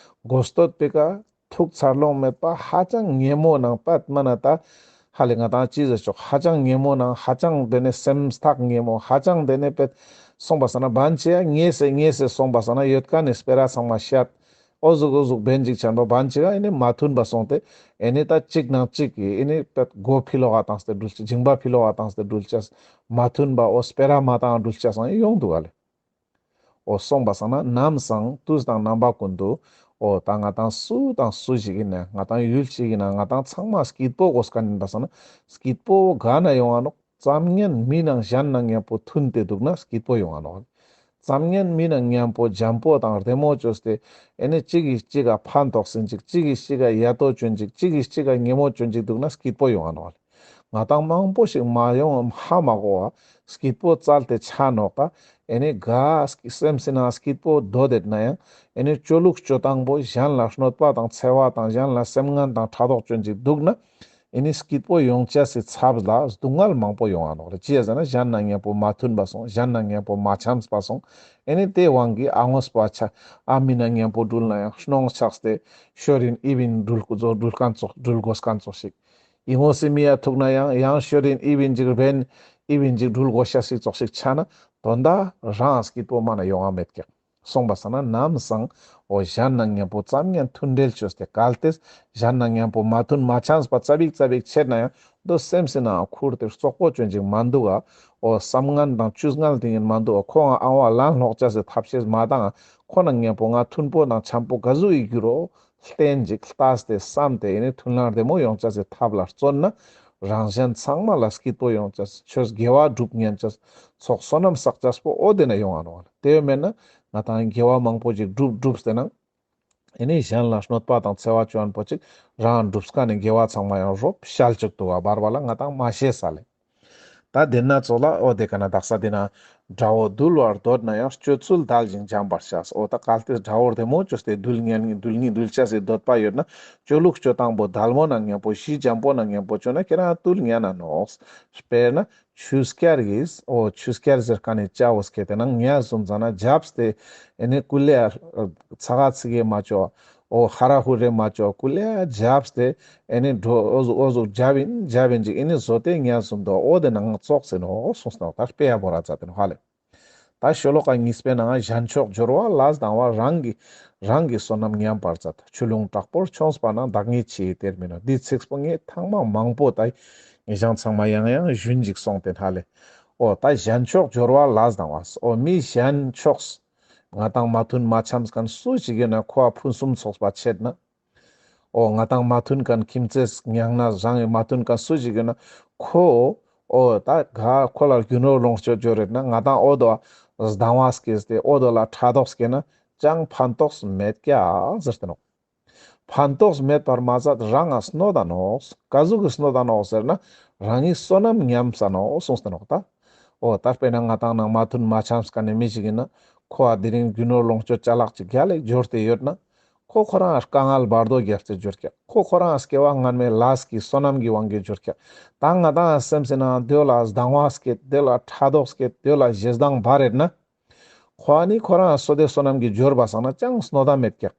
མགོ་སྟོད་པེ་ཀ་ཐུག་འཚར་ལོངས་མེད་པ་ཧ་ཅང་ཉེ་མོ་ནང་པད་མ་ན་ད་ཧ་ལེ་ང་ཏང་ཅི་ཟེར་ཆོག། ཧ་ཅང་ཉེ་མོ་ནང་ཧ་ཅང་དེ་ནས་སེམས་ཐག་ཉེ་མོ་ཧ་ཅང་དེ་ནས་པད་སོང་པ་སང་ན་བན་ཆེ་ཡ་ཉེ་སེ་ཉེ་སེ་སོང་པ་སང་ན་ཡོད་མཁན་ནི་སྤེ་ར་ཚང་མ་བཤད། འོ་ཟུག་འོ་ཟུག་བན་ཅིག་ཆེན་པོ་བན་ཆེ་ཡ་ཨེ་ནི་མ་མཐུན་པ་སོང་སྟེ་ཨེ་ནི་ད་གཅིག་ནང་གཅིག་གི་ཨེ་ནི་པད་མགོ་ཕི་ལོག་ག་བཏང་སྟེ་འགྲུལ་ཅེས་མཇིང་པ་ཕི་ལོག་ག་བཏང་སྟེ་འགྲུལ་ཅེས་མ་མཐུན་པ་འོ་སྤེ་ར་མ་བཏང་འགྲུལ་ཅེས་སང་ཡོང་འདུག་ག་ལེ། འོ་སོང་པ་སང་ན་ནམ་སང་དུས་དང་རྣམ་པ་ཀུན་ཏུ་འོ་ད་ང་ཏང་སུ་དང་སུ་ཞིག་ཡིན་ན་ང་ཏང་ཡུལ་ཞིག་ཡིན་ན་ང་ཏང་ཚང་མ་སྐྱིད་པོ་དགོས་མཁན་ཡིན་པ་སང་ན་སྐྱིད་པོ་ག་ན་ཡོང་ང་ནོག། ཙམ་ཉན་མི་ནང་གཞན་ནང་མཉམ་པོ་མཐུན་ཏེ་འདུག་ན་སྐྱིད་པོ་ཡོང་ང་ནོག། ཙམ་ཉན་མི་ནང་མཉམ་པོ་འཇམ་པོ་དང་བདེ་མོ་ཅོས་ཏེ་ཨེ་ནི་གཅིག་གིས་གཅིག་ག་ཕན་ཐོགས་ཟིན་ཅིག་གཅིག་གིས་གཅིག་ག་ཡ་ཏོ་ཅོན་ཅིག་གཅིག་གིས་གཅིག་ག་ཉེ་མོ་ཅོན་ཅིག་འདུག་ན་སྐྱིད་པོ་ཡོང་ང་ནོག། ང་ཏང་མང་པོ་ཞིག་མ་ཡོང་ཧ་མ་གོ་བ་སྐྱིད་པོ་བཙལ་ཏེ་ཆ་ནོག་ད། ཨེ་ནི་ག་སེམས་སི་ནང་སྐྱིད་པོ་སྡོད་དེད་ན་ཡང་ཨེ་ནི་ཅོ་ལུགས་ཅོ་སྟངས་པོ་གཞན་ལ་གནོད་པ་དང་འཚེ་བ་དང་གཞན་ལ་སེམས་ངན་དང་ཕྲག་དོག་ཅོན་ཅིག་འདུག་ན་ཨེ་ནི་སྐྱིད་པོ་ཡོང་ཅེས་སི་ཚབ་ལ་སྡུག་བསྔལ་མང་པོ་ཡོང་ང་ནོག་ལེ། ཅི་ཡ་ཟེར་ན་གཞན་ནང་མཉམ་པོ་མ་མཐུན་པ་སོང་གཞན་ནང་མཉམ་པོ་མ་འཆམས་པ་སོང་ཨེ་ནི་དེ་དབང་གིས་ཨ་ངོས་པ་ཆ་ཨ་མི་ནང་མཉམ་པོ་འགྲུལ་ན་ཡང་གནོང་ཆགས་ཏེ་ཤོར་ཡིན་ཨི་བིན་འགྲུལ་ཀུ་ཙོ་འགྲུལ་མཁན་ཙོགས་འགྲུལ་དགོས་མཁན་ཙོགས་ཤིག། ཡིན་ངོ་སི་མི་ཡ་ཐུག་ན་ཡང་ཡང་ཤོར་ཡིན་ཨི་བིན་ཅིག་བན་ཨི་བིན་ཅིག་འགྲུལ་དགོས་ཤ་སི་ཙོགས་ཤིག་ཆ་ན་དོན་དག་རང་སྐྱིད་པོ་མ་ན་ཡོང་ང་མེད་ཀྱག། སོང་པ་སང་ན་ནམ་སང་འོ་གཞན་ནང་མཉམ་པོ་ཙམ་ཡང་མཐུན་འབྲེལ་ཅོས་ཏེ་གལ་ཏེ་གཞན་ནང་མཉམ་པོ་མ་མཐུན་མ་འཆམས་པ་ཙ་པིག་ཙ་པིག་ཆད་ན་ཡང་དོ་སེམས་སི་ནང་ཁུར་ཏེ་རྩོག་པོ་ཅོན་ཅིག་མ་འདུག་ག། འོ་བསམ་ངན་དང་ཆུ་ངན་དེ་ཡིན་མ་འདུག་ག། ཁོའང་ཨང་བ་ལན་སློག་ཅེས་སི་ཐབས་ཤེས་མ་བཏང་ང་ཁོ་ནང་མཉམ་པོ་ང་མཐུན་པོ་དང་འཆམ་པོ་ག་ཟུག་ཡིན་རྒྱུ་རོ། ལྟན་ཅིག་ལྟས་ཏེ་བསམ་སྟེ་ཨེ་ནི་མཐུན་ལམ་བདེ་མོ་ཡོང་ཅེས་སི་ཐབས་ལ་བརྩོན་ན་རང་གཞན་ཚང་མ་ལ་སྐྱིད་པོ་ཡོང་ཅེས་ཆོས་དགེ་བ་སྒྲུབ་ཉན་ཅེས་ཚོགས་བསོད་ནམས་བསགས་ཅེས་པོ་འོ་དེ་ན་ཡོང་ང་ནོག་ལེ། དེ་བས་མེད་ན་ང་ཏང་དགེ་བ་མང་པོ་ཅིག་སྒྲུབ་སྒྲུབ་སྟེ་ན་ཨེ་ནི་གཞན་ལ་གནོད་པ་དང་འཚེ་བ་ཅོ་མཁན་པོ་ཅིག་རང་སྒྲུབ་མཁན་ནི་དགེ་བ་ཚང་མ་ཡང་རོབ་ཤལ་ཅུག་འདུག་ག་བར་བར་ལ་ང་ཏང་མ་ཤེས་ས་ལེ། ད་དེ་ན་ཙོགས་ལ་འོ་དེ་ཀ་ན་དག་ས་དེ་ན་དགྲ་བོ་འདུལ་བར་འདོད་ན་ཡང་སྤྱོད་ཚུལ་དལ་ཞིང་འཇམ་པར་བྱ། འོ་ད་གལ་ཏེ་དགྲ་བོ་བདེ་མོ་ཅོས་ཏེ་འདུལ་ཉན་འདུལ་ཉན་འདུལ་ཅེས་སི་འདོད་པ་ཡོད་ན་ཅོ་ལུགས་ཅོ་སྟངས་པོ་དལ་མོ་ནང་མཉམ་པོ་ཞི་འཇམ་པོ་ནང་མཉམ་པོ་ཅོ་ན་ཁྱེད་རང་འདུལ་ཉན་ན་ནོག། དཔེར་ན་ཆུ་སྐྱར་གྱིས་འོ་ཆུ་སྐྱར་ཟེར་མཁན་ནི་ཅ་བོ་སྐྱེ་དེ་ནང་ཉ་ཟུམ་ཟ་ན་རྒྱབས་ཏེ་ཨེ་ནི་ཀུ་ལེ་ཚ་ག་ཚི་གེ་མ་ཅོ། འོ་ཧ་ར་ཧུ་རེ་མ་ཅོ་ཀུ་ལེ་རྒྱབས་ཏེ་ཨེ་ནི་འགྲོ་འོ་ཟུག་འོ་ཟུག་རྒྱབ་ཡིན་རྒྱབ་ཡིན་ཅིག་ཨེ་ནི་བཟོ་ཏེ་ཉ་ཟུམ་དོ་འོ་དེ་ནང་ཙོགས་ཟེར་ནོག་གསུངས་ཏེ་ནོག། ད་དཔེ་ཡ་བོ་ར་ཙ་དེ་ནོག་ཧ་ལེ། ད་ཤོ་ལོ་ཀ་གཉིས་པའི་ནང་གཞན་ཕྱོགས་སྦྱོར་བ་ལ་སྡང་བ་རང་གི་རང་གི་བསོད་ནམས་ཉམས་པར་མཛད། ཆུ་ཀླུང་དྲག་པོར་མཆོངས་པ་ན་བདག་ཉིད་ཆེས་དེར་མིན་ནོ། འདི་ཚིགས་པོ་ངས་ཐེངས་མ་མང་པོ་ད་ངེད་ཅག་ཚང་མ་ཡང་ཡང་ཞུན་ཅིག་སོང་སྟེ་ཧ་ལེ། འོ་ད་གཞན་ཕྱོགས་སྦྱོར་བ་ལ་སྡང་བ། འོ་མི་གཞན་ཕྱོགས་ང་ཏང་མ་མཐུན་མ་འཆམས་མཁན་སུ་ཞིག་ཡོད་ན་ཁོ་ཕུན་སུམ་ཚོགས་པ་ཆད་ན། འོ་ང་ཏང་མ་མཐུན་མཁན་ཁྱིམ་མཚེས་ཉང་ན་རང་མ་མཐུན་མཁན་སུ་ཞིག་ཡོད་ན་ཁོ་འོ་ད་ག་ཁོ་ལ་རྒྱུ་ནོར་ལོངས་སྤྱོད་འབྱོར་རེད་ན་ང་ཏང་འོ་དོ་སྡང་བ་སྐྱེས་ཏེ་འོ་དོ་ལ་ཕྲག་དོག་སྐྱེས་ན་ཅང་ཕན་ཐོགས་མེད་ཀྱག་ཟེར་ཏེ་ནོག། ཕན་ཐོགས་མེད་པར་མ་ཟད་རང་ང་གནོད་ད་ནོག། ག་ཟུག་གི་གནོད་ད་ནོག་ཟེར་ན་ རང་ཉིད་བསོད་ནམས་ཉམས་ས་ནོག་གསུངས་ཏེ་ནོག་ད། འོ་ད་དཔེར་ན་ང་ཏང་ནང་མ་མཐུན་མ་འཆམས་མཁན་ནི་མི་ཞིག་ཡིན་ན། ཁོ་ཨ་དེ་རིང་རྒྱུ་ནོར་ལོངས་སྤྱོད་ཅ་ལག་ཅིག་རྒྱལ་ལ་འབྱོར་ཏེ་ཡོད་ན། ཁོ་ཁོ་རང་དཀའ་ངལ་བར་དོ་རྒྱལ་ཏེ་འབྱོར་ཀྱག་ཁོ་ཁོ་རང་སྐྱེ་བ་སྔན་མའི་ལས་ཀྱི་བསོད་ནམས་ཀྱི་དབང་གིས་འབྱོར་ཀྱག་ད་ང་ཏང་སེམས་སི་ནང་དེ་ལ་སྡང་བ་སྐྱེད། དེ་ལ་ཕྲག་དོག་སྐྱེད། དེ་ལ་ཞེ་སྡང་འབར་རེད་ན། ཁོ་ཨ་ནི་ཁོ་རང་བསོད་བདེ་བསོད་ནམས་ཀྱི་འབྱོར་བ་སང་ན་ཅང་གནོད་ད་མེད་ཀྱག་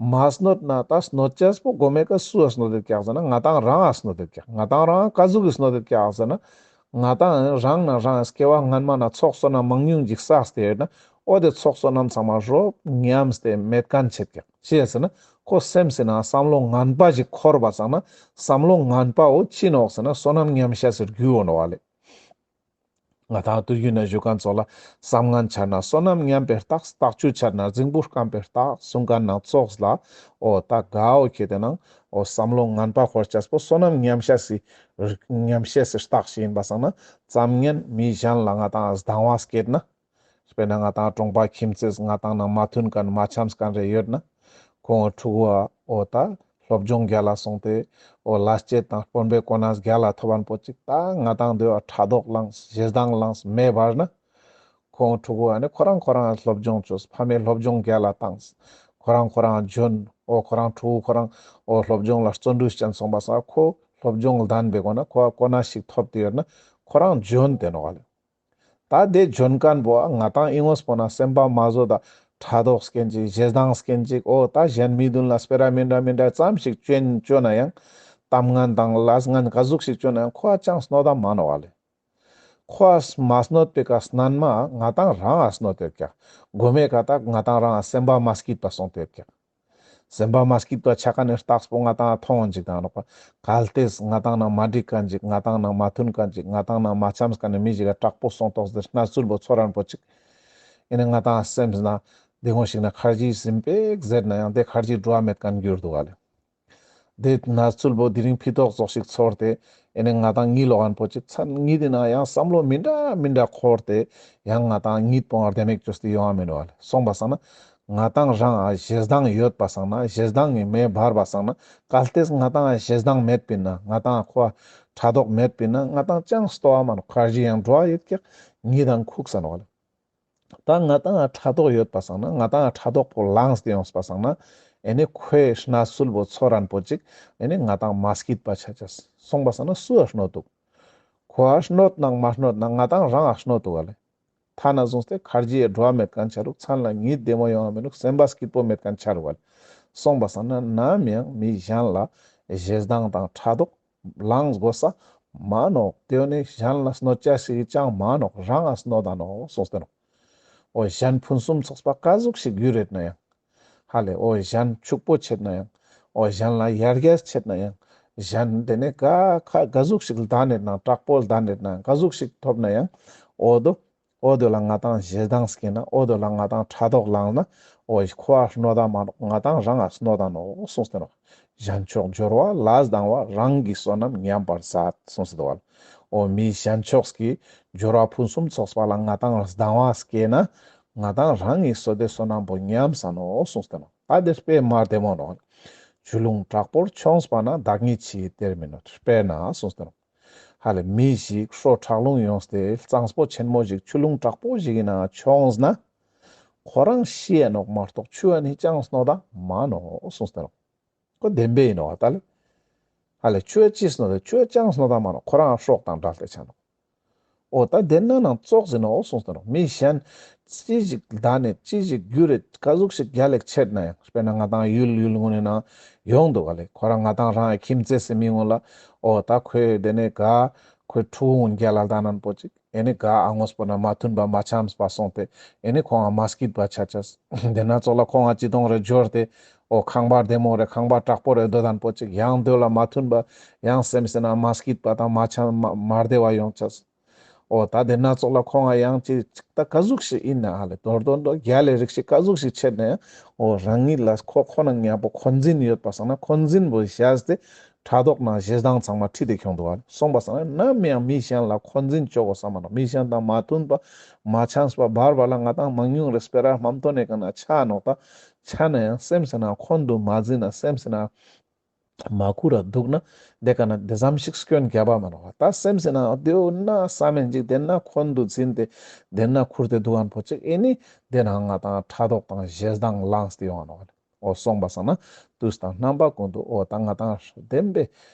མ་གནོད་ན་ད་གནོད་ཅེས་པོ་གོ་མེ་ཀ་སུ་ཨ་གནོད་དེད་ཀྱག་ཟེར་ན་ང་ཏང་རང་ཨ་གནོད་དེད་ཀྱག་ང་ཏང་རང་ཀ་ཟུག་གི་གནོད་དེད་ཀྱག་ཟེར་ན། ང་ཏང་རང་ན་རང་སྐྱེ་བ་སྔན་མ་ན་ཚོགས་བསོད་ནམས་མང་ཉུང་ཅིག་བསགས་ཏེ་ཡོད་ན། འོ་དེ་ཚོགས་བསོད་ནམས་ཚང་མ་རོབ་ཉམས་ཏེ་མེད་མཁན་ཆེད་ཀྱག་ཅི་ཡ་ཟེར་ན་ཁོ་སེམས་སི་ནང་བསམ་བློ་ངན་པ་ཞིག་འཁོར་བ་སང་ན་བསམ་བློ་ངན་པ་འོ་ཅི་ནོག་ཟེར་ན་བསོད་ནམས་ཉམས་ཤེས་སི་རྒྱུ་འོ་ནོག་ལེ། ང་ཏང་དུས་རྒྱུན་ན་བཞུགས་མཁན་ཚོ་ལ་བསམ་ངན་འཆར་ན་བསོད་ནམས་ཉམས་པའི་རྟགས། རྟགས་བཅུ་འཆར་ན་རྫིང་བུ་སྐམ་པའི་རྟགས་གསུངས་མཁན་ནང་ཚོགས་ལ། འོ་ད་ག་འོ་ཁྱེད་དེ་ནང་འོ་བསམ་བློ་ངན་པ་འཁོར་ཅེས་པོ་བསོད་ནམས་ཉམས་ཤེས་སི་ཉམས་ཤེས་སི་རྟགས་ཤིག་ཡིན་པ་སང་ན། ཙམ་ངན་མི་གཞན་ལ་ང་ཏང་སྡང་བ་སྐྱེད་ན། དཔེར་ན་ང་ཏང་གྲོང་པ་ཁྱིམ་མཚེས་ང་ཏང་ནང་མ་མཐུན་མཁན་མ་འཆམས་མཁན་རེ་ཡོད་ན། ཁོང་ཕྲུ་གུ་བ་འོ་ད་སློབ་སྦྱོང་རྒྱལ་ལ་སོང་སྟེ་འོ་ལས་བྱེད་དང་དཔོན་པོའི་གོ་གནས་རྒྱལ་ལ་ཐོབ་པ་པོ་ཅིག་ད་ང་ཏང་འདི་བ་ཕྲག་དོག་ལངས་ཞེ་སྡང་ལངས་མེ་འབར་ན། ཁོང་ཕྲུ་གུ་བ་ནི་ཁོ་རང་ཁོ་རང་སློབ་སྦྱོང་བཅོས། ཕ་མའི་སློབ་སྦྱོང་རྒྱལ་ལ་བཏང་། ཁོ་རང་ཁོ་རང་འཇོན། འོ་ཁོ་རང་ཕྲུ་གུ་ཁོ་རང་འོ་སློབ་སྦྱོང་ལ་བརྩོན་འགྲུས་ཅན་སོང་པ་སང་ཁོ་སློབ་སྦྱོང་ལྡན་པའི་སྒོ་ན་ཁོ་བ་གོ་གནས་ཤིག་ཐོབ་སྟེ་ཡོད་ན་ཁོ་རང་འཇོན་ཏེ་ནོག་ལེ། ད་དེ་འཇོན་མཁན་པོ་ང་ཏང་ཨི་ངོས་པོ་ན་སེམས་པ་མ་བཟོད་ད་ཕྲག་དོག་སྐྱེན་ཅིག་ཞེ་སྡང་སྐྱེན་ཅིག་འོ་ད་གཞན་མི་མཐུན་ལ་སྤེ་ར་མི་འདྲ་མི་འདྲ་ཙམ་ཞིག་བཅོ་ན་ཡང་། གཏམ་ངན་དང་ལས་ངན་ག་ཟུག་ཞིག་བཅོ་ན་ཡང་ཁོ་ཨ་ཅང་གནོད་ད་མ་ནོག་ལེ། ཁོ་ཨ་མ་གནོད་པའི་ཀ་སྣན་མ་ང་ཏང་རང་ཨ་གནོད་དེ་ཀྱག་གོ་མེ་ཀ་ད་ང་ཏང་རང་ཨ་སེམས་པ་མ་སྐྱིད་པ་སོང་སྟེ་ཀྱག་སེམས་པ་མ་སྐྱིད་པ་ཆ་མཁན་ནི་རྟགས་པོ་ང་ཏང་མཐོང་ཅིག་དང་ནོག་པ། གལ་ཏེ་ང་ཏང་ནང་མ་འགྲིག་མཁན་ཅིག་ང་ཏང་ནང་མ་མཐུན་མཁན་ཅིག་ང་ཏང་ནང་མ་འཆམས་མཁན་ནི་མི་ཞིག་ག་དྲག་པོ་སོང་ཏོག་ཟེར་གནས་ཚུལ་པོ་ཚོར་རན་པོ་ཅིག་ཨེ་ནི་ང་ཏང་སེམས་ན་དེ་ངོ་ཞིག་ན་ཁར་ཇི་ཟིན་པེག་ཟེར་ན་ཡང་དེ་ཁར་ཇི་འགྲོ་བ་མེད་མཁན་གྱུར་འདུག་ག་ལེ། དེ་གནས་ཚུལ་པོ་དེ་རིང་ཕི་ཏོག་ཙོགས་ཤིག་ཚོར་ཏེ་ཨེ་ནི་ང་ཏང་གཉིད་ལོག་མཁན་པོ་ཅིག་མཚན་གཉིད་དེ་ན་ཡང་བསམ་བློ་མི་འདྲ་མི་འདྲ་འཁོར་ཏེ་ཡང་ང་ཏང་གཉིད་པོ་ང་བདེ་མེད་བཅོས་ཏེ་ཡོང་བ་མེད་ནོག་ལེ། སོང་པ་སང་ན་ང་ཏང་རང་ཨ་ཞེ་སྡང་ཡོད་པ་སང་ན་ཞེ་སྡང་གི་མེ་འབར་བ་སང་ན་གལ་ཏེ་ང་ཏང་ཨ་ཞེ་སྡང་མེད་པིན་ན་ང་ཏང་ཨ་ཁོ་ཨ་ཕྲག་དོག་མེད་པིན་ན་ང་ཏང་ཅང་སྟོ་བ་མ་ནོག་ཁར་ཇི་ཡང་འགྲོ་བ་ཡོད་ཀྱག་གཉིད་དང་ཁུག་ས་ནོག་ལེ། ད་ང་ཏང་ཨ་ཕྲག་དོག་ཡོད་པ་སང་ན་ང་ཏང་ཨ་ཕྲག་དོག་པོ་ལངས་ཏེ་ཡོངས་པ་སང་ན་ཨེ་ནི་ཁོའི་གནས་ཚུལ་པོ་ཚོར་རན་པོ་ཅིག་ཨེ་ནི་ང་ཏང་མ་སྐྱིད་པ་ཆ་ཅེས། སོང་པ་སང་ན་སུ་ཨ་གནོད་འདུག་ཁོ་ཨ་གནོད་ནང་མ་གནོད་ནང་ང་ཏང་རང་ཨ་གནོད་འདུག་ག་ལེ། ཐ་ན་བཟུང་སྟེ་ཁར་ཇི་ཡ་འགྲོ་བ་མེད་མཁན་ཆ་རུག་མཚན་ལ་གཉིད་བདེ་མོ་ཡོང་བ་མེད་ནུག་སེམས་པ་སྐྱིད་པོ་མེད་མཁན་ཆ་རུག་ག་ལེ། སོང་པ་སང་ན་ནམ་ཡང་མི་གཞན་ལ་ཞེ་སྡང་དང་ཕྲག་དོག་ལངས་དགོས་ས་མ་ནོག་དེ་ནི་གཞན་ལ་གནོད་ཅེས་ཞིག་ཅང་མ་ནོག་རང་ཨ་གནོད་ད་ནོག་གསུངས་ཏེ་ནོག་འོ་གཞན་ཕུན་སུམ་ཚོགས་པ་ག་ཟུག་ཞིག་གྱུར་རེད་ན་ཡང་། ཧ་ལེ། འོ་གཞན་ཕྱུག་པོ་ཆེད་ན་ཡང་། འོ་གཞན་ལ་ཡར་རྒྱས་ཆེད་ན་ཡང་། གཞན་དེ་ནི་ག་ཁ་ག་ཟུག་ཞིག་ལྡན་ནེད་ན་དྲག་པོ་ལྡན་ནེད་ན་ག་ཟུག་ཞིག་ཐོབ་ན་ཡང་། འོ་དོ། འོ་དོ་ལ་ང་ཏང་ཞེ་སྡང་སྐྱེས་ན། འོ་དོ་ལ་ང་ཏང་ཕྲག་དོག་ལངས་ན། འོ་ཁོ་ཨ་གནོད་ད་མ་ནོག་ང་ཏང་རང་ཨ་གནོད་ད་ནོག་གསུངས་ཏེ་ནོག་གཞན་མཆོག་སྦྱོར་བ་ལ་སྡང་བ། རང་གི་བསོད་ནམས་ཉམས་པར་མཛད་གསུངས་ཏེ་འདུག་བ། འོ་མི་གཞན་མཆོག་གི་སྦྱོར་བ་ཕུན་སུམ་ཚོགས་པ་ལ་ང་ཏང་སྡང་བ་སྐྱེས་ན། ང་ཏང་རང་གི་བསོད་བདེ་བསོད་ནམས་པོ་ཉམས་ས་ནོག་གསུངས་ཏེ་ནོག་ད་དེ་དཔེ་མ་བདེ་མོ་ནོག་ཆུ་ཀླུང་དྲག་པོར་མཆོངས་པ་ན། བདག་ཉིད་ཕྱིའི་གཏེར་མིན་ནོ། དཔེར་ན་གསུངས་ཏེ་ནོག་ཧ་ལེ། མི་ཞིག་ཤོ་ཁྲག་རླུང་ཡོངས་ཏེ་གཙང་པོ་ཆེན་མོ་ཞིག་ཆུ་ཀླུང་དྲག་པོ་ཞིག་གི་ནང་མཆོངས་ན། ཁོ་རང་ཤི་ཡ་ནོག་མ་གཏོགས་ཆུ་ཨ་ནི་ཅང་གནོད་ད་མ་ནོག་གསུངས་ཏེ་ནོག་ཁོ་བདེན་པའི་ཡིན་ནོག་ད་ལེ། ཧ་ལེ། ཆུ་ཨ་ཅི་གནོད་ད། ཆུ་ཨ་ཅང་གནོད་ད་མ་ནོག་ཁོ་རང་སྲོག་དང་བྲལ་ཏེ་ཆ་ནོག་འོ་ད་དེ་ན་ནང་ཙོགས་ཡིན་ནོག་གསུངས་ཏེ་ནོག་མི་གཞན་ཅི་ཞིག་ལྡན་ནེད་ཅི་ཞིག་གྱུར་རེད་ག་ཟུག་ཞིག་རྒྱལ་ལེགས་ཆེད་ན་ཡང་། དཔེར་ན་ང་ཏང་ཡུལ་ཡུལ་ངོ་ནེ་ནང་ཡོང་འདུག་ག་ལེ། ཁོ་རང་ང་ཏང་རང་ཁྱིམ་མཚེས་སི་མི་ངོ་ལ་འོ་ད་ཁོའི་དེ་ནེ་ག་ཁོའི་ཕྲུ་གུ་རྒྱལ་ལ་ལྡན་ནན་པོ་ཅིག་ཨེ་ནི་ག་ཨ་ངོས་པོ་ན་མ་མཐུན་པ་མ་འཆམས་པ་སོང་སྟེ་ཨེ་ནི་ཁོང་ང་མ་སྐྱིད་པ་ཆ་ཆས། དེ་ན་ཙོགས་ལ་ཁོང་ང་ཅི་གཏོང་རེ་འབྱོར་ཏེ་འོ་ཁང་པ་བདེ་མོ་རེ་ཁང་པ་དྲག་པོ་རེ་སྡོད་དན་པོ་ཅིག་ཡང་དེ་ལ་མ་མཐུན་པ་ཡང་སེམས་སི་ན་མ་སྐྱིད་པ་དང་མ་འཆམ་མ་མ་བདེ་བ་ཡོང་ཆས། འོ་ད་དེ་ན་ཙོགས་ལ་ཁོང་ང་ཡང་ཅི་ཅིག་ད་ག་ཟུག་ཞིག་ཡིན་ན་ཧ་ལེ་དོར་དོན་དོ་རྒྱལ་ལེ་རིགས་ཤིག་ག་ཟུག་ཞིག་ཆེད་ན་ཡང་འོ་རང་ཉིད་ལ་ཁོ་ཁོ་ན་ཉམ་པོ་འཁོན་འཛིན་ཡོད་པ་སང་ན་འཁོན་འཛིན་པོ་བཞག་སྟེ། ཕྲག་དོག་ནང་ཞེ་སྡང་ཚང་མ་ཁྲིད་དེ་ཁྱོང་འདུག་བ། སོང་པ་སང་ན་ནམ་ཡང་མི་གཞན་ལ་འཁོན་འཛིན་བཅོ་དགོས་ས་མ་ནོག་མི་གཞན་དང་མ་མཐུན་པ་མ་འཆམས་པ་བར་བར་ལ་ང་ཏང་མང་ཉུང་རེ་སྤེ་ར་མ་མཐུན་ནེ་ག་ན་ཆ་ནོག་ད་ཆ་ན་ཡང་སེམས་སི་ན་འཁོན་དུ་མ་འཛིན་ན་སེམས་སི་ན་ མ་ཁུར་ར་འདུག་ན་དེ་ཀ་ན་དེ་ཙམ་ཞིག་སྐྱོན་རྒྱབ་པ་མ་ནོག་པ། ད་སེམས་སི་ནང་དེ་འོ་ན་བསམ་མེད་ཅིག་དེ་ན་འཁོན་དུ་འཛིན་ཏེ་དེ་ན་ཁུར་ཏེ་འདུག་མཁན་པོ་ཅིག་ཨེ་ནི་དེ་ན་ང་ཏང་ཕྲག་དོག་དང་ཞེ་སྡང་ལངས་ཏེ་ཡོང་ང་ནོག་པ། འོ་སོང་པ་སང་ན་དུས་དང་རྣམ་པ་ཀུན་ཏུ་འོ་ད་ང་ཏང་བདེན་པའི་